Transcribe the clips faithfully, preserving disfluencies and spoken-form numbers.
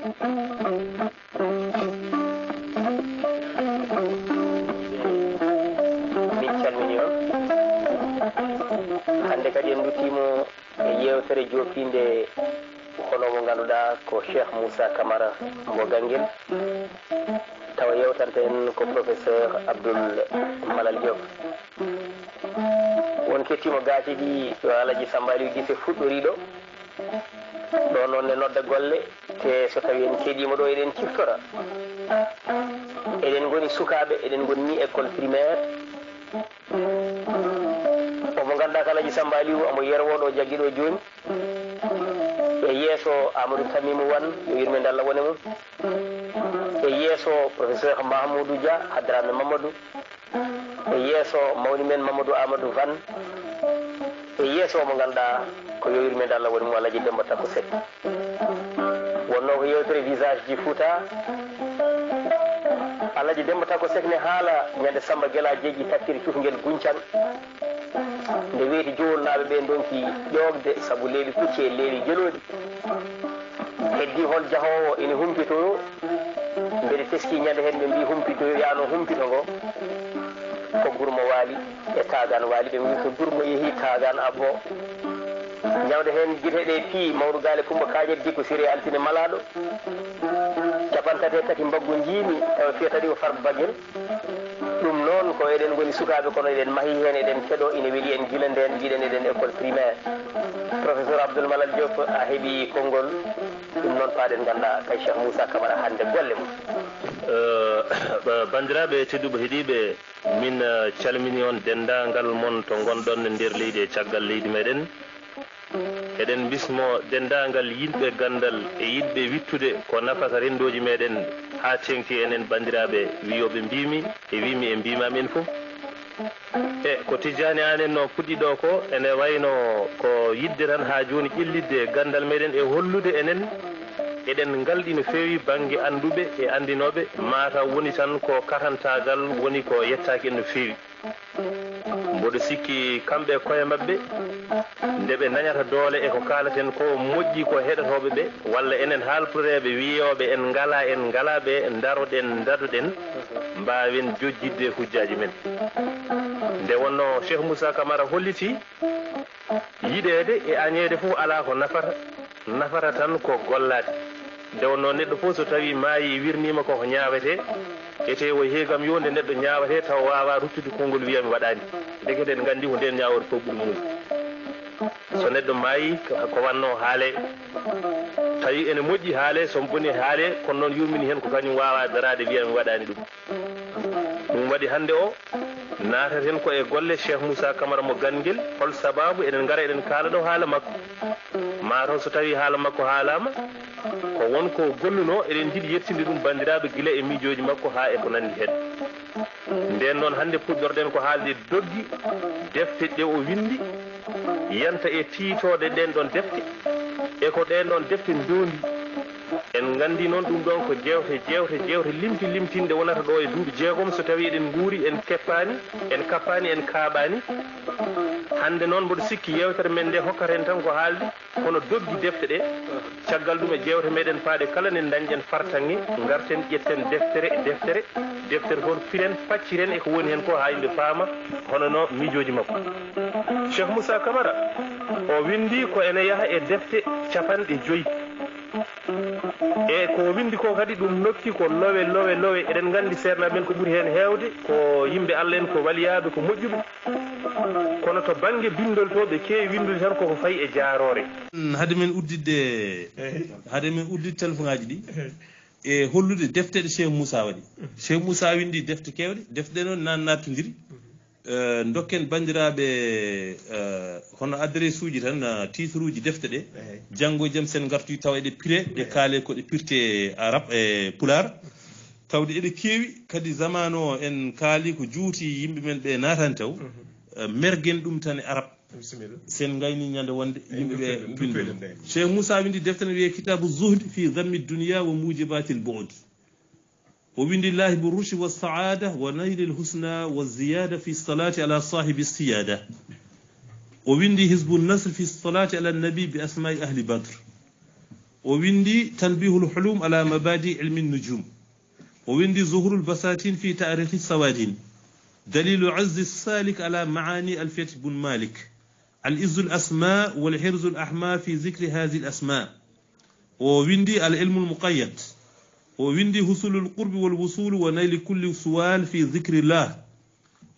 Min calmini on. Hannde kadi en nduttiima e yeewtere joopiinde hono mo ngannduɗaa ko Cheikh Moussa Camara mo Ganguel. Tawa yeewtanta en ko professeur Abdoul Malal Diop. Won kettiima gaaci ɗi yo Alaji Samba Aliou Gise fuɗɗoriiɗo. Ɗo noon ne nodda golle, te so tawi en keɗiima ɗo eɗen ciftora. Eɗen ngoni sukaaɓe, eɗen ngoni ni école primaire. Omo ngannduɗaa ko Alaji Samba Aliou, omo yerwoo ɗo jaggi ɗo jooni. E yeeso Amadou Tamimou Wane, yo yurmeende Allah wone mum. E yeeso professeur Mahamoudou Dia, Hadrame Mamadou. E yeeso mawni men Mamadou Amadou Van. E yeeso mo ngannduɗaa ko yo yurmeende Allah woni mo Alaji Demba Takko Seck. Wonno ko yewtere visage ji Fouta. Alaji Demba Takko Seck ne haala ñande Samba Gela jeeƴi takkiri cufngel Guncan. Nde weeti jowolnaaɓe ɓe ndonki ƴoogde sabu leeɓi pucci e leeɓi gelooɗi. Heddi hol jahoowo ina humpitoyo. Mbeɗe teski ñande heen ɓe mbii humpitoyo, yaano humpito ngo. Ko gurmo waali e taagaan waali, ɓe mbii so gurmo yehi taagaan abbo. Ñawde heen gite ɗe pii, mawɗo gaale Kumba Kaaƴe Dikko Siree Altine Malaaɗo. Capantate tati mbaggu njiimi, tawa fiyata ɗi ko Farba Bagel. Ɗum noon ko eɗen ngoni sukaaɓe, kono eɗen mahi heen, eɗen keɗoo, ina weli en gila ndeen, njiɗen eɗen école primaire. Professeur Abdoul Malal Diop, a heɓi konngol. Ɗum noon paaɗen nganndaa kay Cheikh Moussa Camara hannde golle mum. Eh, ba-, banndiraaɓe tedduɓe heɗiiɓe, min, eh, calmini on denndaangal mon to ngonɗon e nder leydi e caggal leydi meɗen. Eɗen mbismo denndaangal yiɗɓe ganndal e yiɗɓe wiɗtude ko nafata renndooji meɗen haa teŋti enen banndiraaɓe wiyooɓe mbiimi e wiimi e mbiimaami en fof. E ko Tijjaani Aan en no puɗɗi ɗo ko, ene wayno ko yiɗde tan haa jooni ƴellitde ganndal meɗen e hollude enen eɗen ngalɗi no feewi bannge annduɓe e anndinooɓe, mataw woni tan ko katantaagal woni ko yettaaki en no feewi. Mboɗo sikki kamɓe e koye maɓɓe, nde ɓe ndañata doole e ko kaalaten ko, moƴƴi ko heɗotooɓe ɓe, walla enen haalpureeɓe wiyooɓe en ngalaa, en ngalaa ɓe, ndaroɗen, ndadoɗen, mbaawen jojjitde hujjaaji men. Nde wonnoo Cheikh Moussa Camara holliti, yiɗeede e añeede fof alaa ko nafata, nafata tan ko gollaade. Nde wonnoo neɗɗo fof so tawii maayii, wirniima, ko ko ñaawetee, etee o heegam yo nde neɗɗo ñaawetee tawa waawaa ruttude konngol wiya mi waɗaani. Ndekete en nganndi ko ndeen ñaawore fof ɓuri muuyi. So neɗɗo maayii, ko, ko wannoo haalee. Tawi ene moƴƴi haalee, so boni haalee, kono noon yummini heen ko kañum waawaa daraade wiya mi waɗaani ɗum. Ɗum waɗi hannde o, naataten ko e golle Cheikh Moussa Camara mo Ganguel. Hol sabaabu eɗen ngara eɗen kaala ɗo haala makko? Mataw so tawii haala makko haalaama, ko won ko gollunoo, eɗen njiɗi yettinde ɗum banndiraaɓe gila e miijooji makko haa e ko nanndi heen. Ndeen noon hannde puɗɗorɗen ko haalde doggi defte ɗe o winndi, yanta e tiitooɗe ɗeen ɗoon defte, e ko ɗeen ɗoon defte ndoondi. En nganndi noon ɗum ɗoon ko jeewte, jeewte, jeewte limti, limtinɗe wonata ɗo e duuɓi jeegom, so tawii eɗen nguuri, en keppaani, en kappaani, en kaaɓaani. Hannde noon mboɗo sikki yeewtere men nde hokkata en tan ko haalde, kono doggi defte ɗe, caggal ɗum e jeewte meɗen faaɗe kala nde ndañɗen fartaŋŋe, ngarten ƴetten deftere e deftere, deftere fof piren, pacciren e ko woni heen ko haa yimɓe paama, hono no miijooji makko. Cheikh Moussa Camara, o winndi ko ene yaha e defte capanɗe joyi. E ko o winndi ko kadi ɗum nokki ko lowe, lowe, lowe. Eɗen nganndi seernaaɓe men ko ɓuri heen heewde ko yimɓe Allah en, ko waliyaaɓe, ko moƴƴuɓe. Kono to bannge binndol to ɓe keewi winndude tan koko fayi e jaaroore. Hade men udditde, hade men udditde telefoŋaaji ɗi, e hollude defte ɗe Cheikh Moussa waɗi. Cheikh Moussa winndi defte keewɗe, defte ɗe noon na nattondiri. Eh, dokken banndiraaɓe, eh, hono adresse uji tan, eh, titre uji defte ɗe. Eey. Janngo e jam sen ngartoyi tawa eɗe pire, ɗe kaale ko ɗe pirte arab e pulaar. Tawde eɗe keewi, kadi zamaanu o en kaali ko juuti yimɓe men ɓe naatani taw. Mhm. Eh, mergen ɗum tan e arab. Bisimilla. Sen ngayni ñande wonde yimɓe ɓe duppele, duppele. Cheikh Moussa winndi defte ne wiyee Kitabu Zuhd fi Zammi Dunya wa Mujibatil Bu'd. O winndi Lahibu Rushdi wa Saada wa Naylil Husna wa Ziyada fi Salati ala Sahibi Siyada. O winndi Hizbu Nasr fi Salati ala Nabi bi asma'i ahli Badr. O windi Tanbihul Hulum ala Mabadi Ilmi Nujum. O windi Zuhurul Basatin fi Tarikhi Sawadin. Dalilu Azzi Salik ala Maani Alfiyat Bun Malik. Al Izzul Asma wal Hirzul Ahma fi Zikri Hazil Asma. O windi Al Ilmul Muqayyad. O windi Husulul Qurbi wal Wusulu wa Naili Kulli Suwal fi Zikrillah.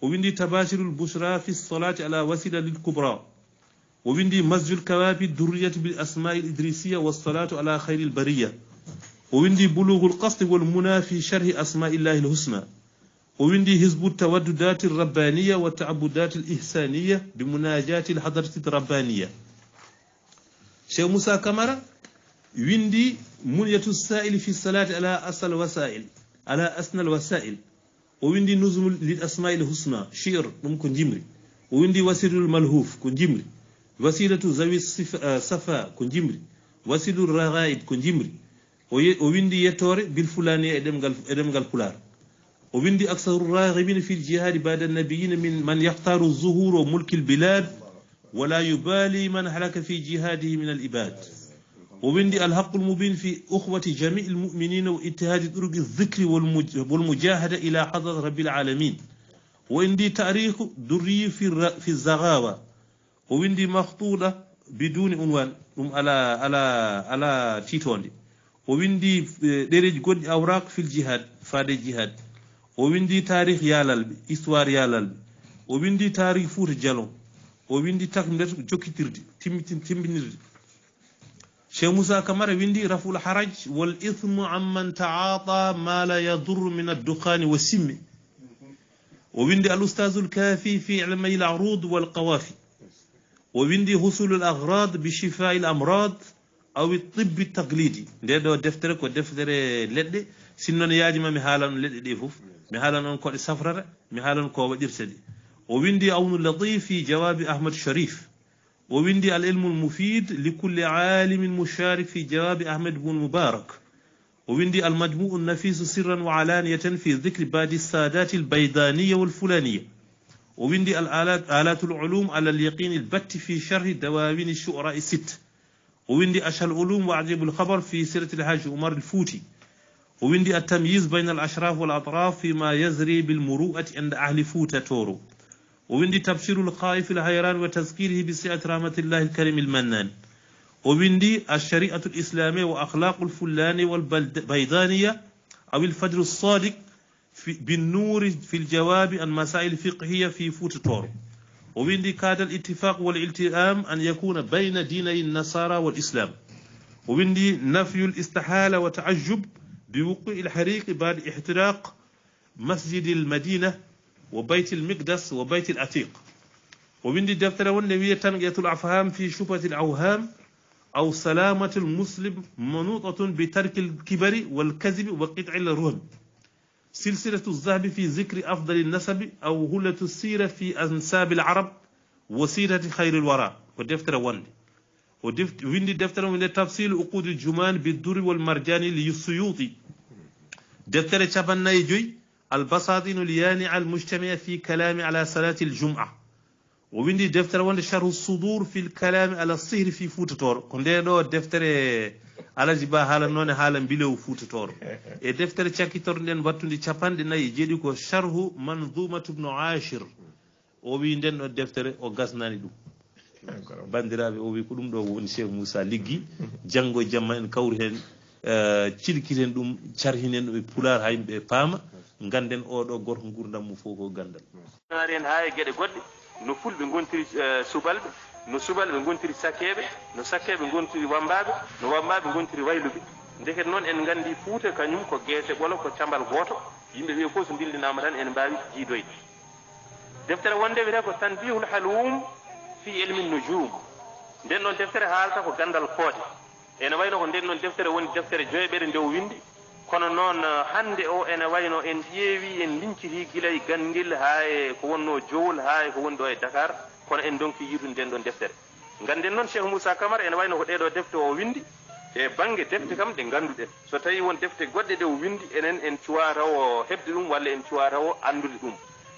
O windi Tabashirul Bushra fi Salati ala Wasila lil Kubra. O windi Masjul Kawafi Durriyat bil Asma'il Idrisiya wa Salatu ala Khairil Bariya. O windi Bulughul Qasdi wal Muna fi Sharhi Asma'illahil Husna. O windi Hizbu Tawaddudati Rabbaniya wa Ta'abbudati Ihsaniya bi Munajati Hadrati Rabbaniya. Cheikh Musa Kamara windi Munyatu Sa'il fi Salati ala Asal Wasa'il, ala Asnal Wasa'il. O windi Nuzmu lil Asma'il Husna, shi'r, ɗum ko jimri. O windi Wasilul Malhuf, ko jimri. Wasilatu Zawi Sif- eh, Safa, ko jimri. Wasilul Raghaib, ko jimri. O ye- o windi Yettoore bil Fulaniya e ɗemngal e ɗemngal Pulaar. O windi Aksaru Raghibin fil Jihadi ba'da Nabiyina min man yaqtaru zuhuru mulkil bilad wala yubali man halaka fi jihadihi min al ibad. O windi Al Haqqul Mubin fi ukhwati jami'il mu'minina wa ittihadi turuqi dhikri wal muj- wal mujahada ila hadrat Rabbil Alamin. O windi Tarikhu Durri fi ra- fi Zaghawa. O windi Makhtuda biduni unwan, ɗum ala ala ala tiitoonde. O windi eh, ɗereeji goɗɗi Awraq fil Jihad, faade jihad. O windi Tarikh Yalalɓe, histoire Yalalɓe. O windi Tarikh Fouta Djalon. O windi Takmlet jokkitirde, timmitin- timbinirde. Cheikh Musa Kamara windi Raful Haraj wal Ithmu amman ta'ata ma la yadurru min ad-dukhani wa simmi. O windi Al Ustazul Kafi fi ilmi al-arud wal qawafi. O windi Husulul Aghrad bi Shifa al Amrad aw Tibbi Taqlidi. Nde ɗo deftere ko deftere leɗɗe, sinno ne yaajima mi haalan on leɗɗe ɗe fof. Mi haalan on ko ɗe safrata, mi haalan ko waɗirta ɗe. O windi Awnul Latif fi Jawabi Ahmad Sharif. O windi Al Ilmul Mufid li kulli alimin musharik fi Jawabi Ahmad bun Mubarak. O windi Al Majmu'u Nafisu sirran wa alaniyatan fi dhikri ba'di sadati al baydaniya wal fulaniya. O windi Al Alat- Alatul Ulum ala al Yaqin al Batti fi sharhi dawawin al shu'ara al sitt. O windi Ashal Ulum wa Ajibul Khabar fi sirati al Hajj Umar al Futi. O windi At Tamyiz bayna al ashraf wal atraf fi ma yazri bil muru'ati inda ahli Futa Toro. O windi Tabshirul Khaif al Hayran wa Tazkirihi bi Si'ati Rahmatillahi al Karim al Mannan. O windi Ash-Shari'atul Islamiyya wa Akhlaqul Fulani wal Bald- Baydaniya aw al Fajr as-Sadiq fi- bin Nuri fil Jawabi an Masail Fiqhiyya fi Futa Toro. O windi Kada al Ittifaq wal Ilti'am an yakuna bayna dinay Nasara wal Islam. O windi Nafyul Istihala wa Ta'ajjub bi wuqu'il hariqi ba'da ihtiraq Masjidil Madina wa Baytil Miqdas wa Baytil Atiq. O windi deftere wonde wiye Tanqiyatul Afham fi Shubhatil Awham aw Salamatul Muslim manutatun bi tarkil kibari wal kazibi wa qit'il ruham. Silsilatu Zahabi fi zikri afdalin nasabi aw Hulatu Sira fi ansabil Arab wa sirati khairil wara. Ko deftere wonde. O def- windi deftere wonde Tafsil Uqudil Juman bi Durri wal Marjani li Suyuti. Deftere capannayi e joyi Al Basatinul Yani al Mujtamia fi Kalami ala Salati al Jum'a. O windi deftere wonde Sharhu Sudur fil Kalami ala Sihri fi Futa Toro. Ko nde ɗo deftere Alaji Ba haalannoone haala mbilewu Futa Toro. E deftere cakkitorɗen wattude capanɗe nayi e jeeɗi ko Sharhu Manzumatu Ibnu Ashir. O wi nden ɗo deftere o gasnani ɗum. Banndiraaɓe, o wi ko ɗum ɗo woni Cheikh Moussa liggi. Janngo e jamma en kawri heen, eh, cilkiten ɗum, carhinen ɗum e pulaar haa yimɓe paama. Ngannden oo ɗo gorko nguurndam mum fof ko ganndal. Naari en haa e geɗe goɗɗe, no fulɓe ngontiri, eh, subalɓe, no subalɓe ngontiri sakkeeɓe, no sakkeeɓe ngontiri wammbaaɓe, no wammbaaɓe ngontiri wayluɓe. Ndeket noon en nganndi Fuuta kañum ko geese ɓolo, ko cambal gooto. Yimɓe ɓe fof so ndillinaama tan ene mbaawi jiidoyde. Deftere wonde wiyetee ko Tanbihul Halum fi Ilmi Nujum. Nden ɗon deftere haalta ko ganndal koode. Ene wayno ko nden ɗon deftere woni deftere joyɓere nde o winndi. Kono noon, eh, hannde o ene wayno en ƴeewi, en linciti gila e Ganngel haa e ko wonnoo Jowol, haa e ko woni ɗo e Dakar, kono en ndonki yiitude nden ɗon deftere. Ngannden noon Cheikh Moussa Camara ene wayno ko ɗee ɗoo defte o winndi, e bannge defte kam ɗe ngannduɗen. So tawii won defte goɗɗe ɗe o winndi, enen en cuwaa taw o heɓde ɗum walla en cuwaa taw o anndude ɗum.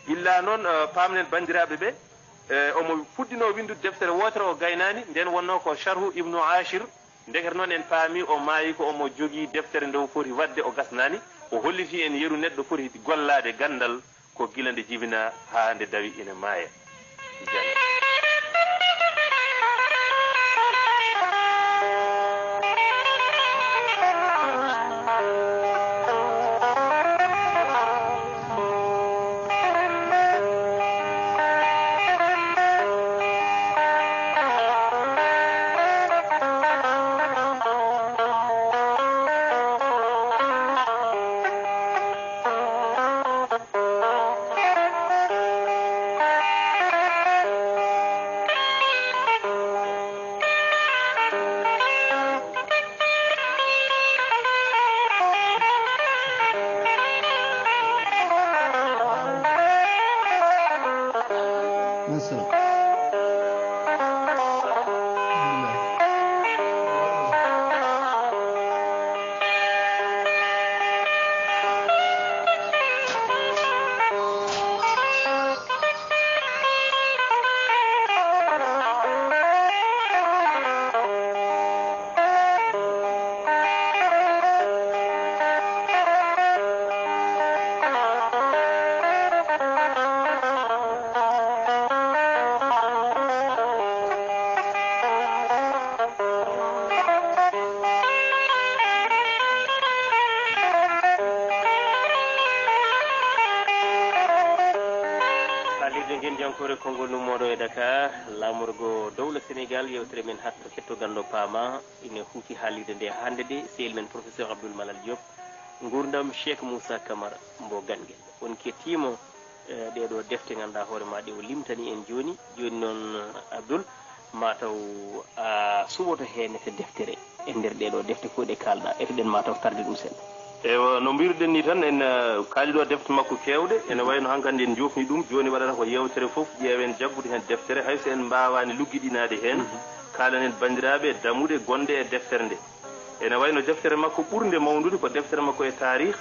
Illa noon, eh, paamnen banndiraaɓe ɓe, eh, omo fuɗɗinoo winndude deftere wootere o gaynaani, nden wonnoo ko Sharhu Ibnu Ashir, Ndekete noon en paami o maayi ko omo jogii deftere nde o foti waɗde o gasnaani, o holliti en yeru neɗɗo foti gollaade ganndal ko gila nde jibinaa haa nde dawi ina maaya. Haalirde Ngenndiyankoore Konngol Nummooɗo e Dakar, laamorgo dowla Senegaal, yeewtere men hatto ketto ganndo paama, ine huufi haalirde nde hannde de, sehil men Professeur Abdoul Malal Diop, nguurndam Cheikh Moussa Camara mbo Ganngel. On kettiima, eh, ɗee ɗoo defte ngannduɗaa hoore maa ɗe o limtani en jooni. Jooni noon, eh, Abdoul, maa taw a suɓoto heen e deftere e nder ɗee ɗoo defte fof ɗe kaalɗaa, eto ɗen maa taw tarde ɗum seeɗa. Ewa, no mbiruɗen ni tan, en, eh, kaali ɗo defte makko keewɗe, ene wayno hankandi en joofni ɗum, jooni waɗata ko yeewtere fof, ƴeewen jaggude heen deftere, hay so en mbaawaani luggiɗinaade heen, mhm, kaalanen banndiraaɓe damuɗe gonɗe e deftere nde. Ene wayno deftere makko ɓurnde mawnude ko deftere makko e taarih,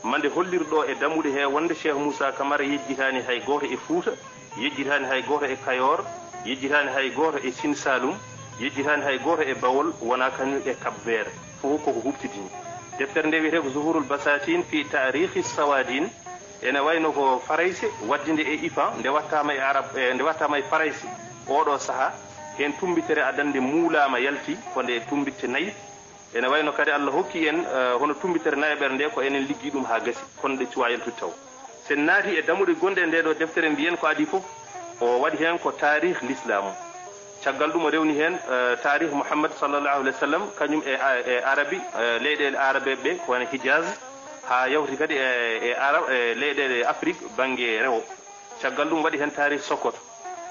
ma nde hollirɗo e damuɗe he wonde Cheikh Moussa Camara yejjitaani hay gooto e Fuuta, yejjitaani hay gooto e Kayoor, yejjitaani hay gooto e Sine Saloum, yejjitaani hay gooto e Bawol, wonaa kañum e Cap Vert. Fof koko huɓtidini. Deftere nde wiyetee ko Zuhurul Basatin fi Taarikhi Sawadin, ene wayno ko Farayse waddi nde e IFAN, nde wattaama e Arab, eh, nde wattaama e Farayse. Oɗo saha, heen tumbitere adannde muulaama yalti, ko nde tumbitte nayi. Ene wayno kadi Allah hokki en, eh, hono tumbitere nayaɓere nde, ko enen liggi ɗum haa gasi, kono ɗe cuwaa yaltude taw. So en naati e damuɗe gonɗe e nde ɗo deftere, mbiyen ko adii fof, o waɗi heen ko taarih lislaamu. Caggal ɗum o rewni heen, eh, taarih Muhammad sallallahu alaihi wasallam, kañum e, e Arabi, eh, leyɗeele Arabeɓe ɓe, ko wano Hijaz, haa yawti kadi e, e Arab, e leyɗeele Afrik bannge rewo. Caggal ɗum waɗi heen taarih Sokoto,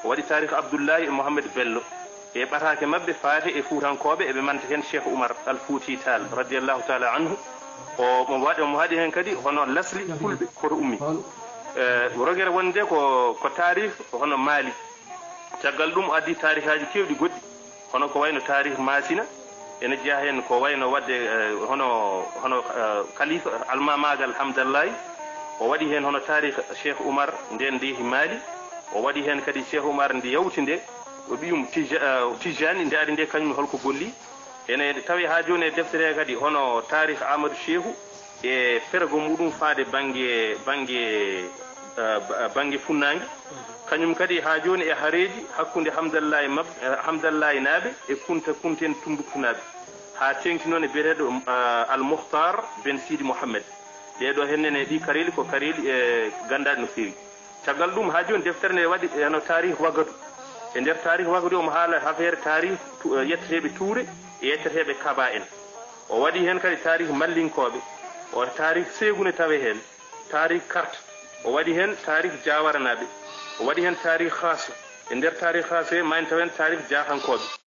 o waɗi taarih Abdullahi e Mohammed Bello, e ɓataake maɓɓe faate e Fuutankooɓe, eɓe manta heen Cheikh Oumar Al Fouti Tall, radiyallahu taala anhu. O, mo waɗi, mo haɗi heen kadi hono lasli fulɓe koto ummi. Eh, rogere wonde ko, ko taarih hono Mali. Caggal ɗum o addi taarihaaji keewɗi goɗɗi, hono ko wayno taarih Masina, ene jeyaa heen ko wayno waɗde, eh, hono, hono, eh, Khalifa Almamagal Hamdallahi, o waɗi heen hono taarih Cheikh Oumar nden nde yehi Mali, o waɗi heen kadi Cheikh Oumar nde yawti nde, o ɓiyum Tija-, eh, Tijani, nde ari nde kañum holko golli. Ene tawi haa jooni e deftere he kadi hono taarih Amadou Cheikhou e fergo muɗum faade bannge, bannge, eh, ba-, bannge funnaange. Kañum kadi haa jooni e hareeji hakkunde Hamdallahi mab-, eh, Hamdallahi naaɓe e Kunta Kunten Tumbuktu naaɓe, haa teeŋti noon e biyeteeɗo, eh, Al Mukhtar Ben Sidi Mohammed. Ɗee ɗoo heen nene ɗi kareeli ko kareeli, eh, ganndaaɗi no feewi. Caggal ɗum, haa jooni deftere nde waɗi, eh, hono taarih Wagadu. E nder taarih Wagadu, omo haala affaire taarih tu-, eh, yetteteeɓe Tuure e yetteteeɓe Kaba en. O waɗi heen kadi taarih Mallinkooɓe, o taarih Seegu ne tawee heen, taarih Kart, o waɗi heen taarih Jaawaranaaɓe, o waɗi heen taarih Xaaso. E nder taarih Xaaso he, ma en tawen taarih Jaaxankooɓe.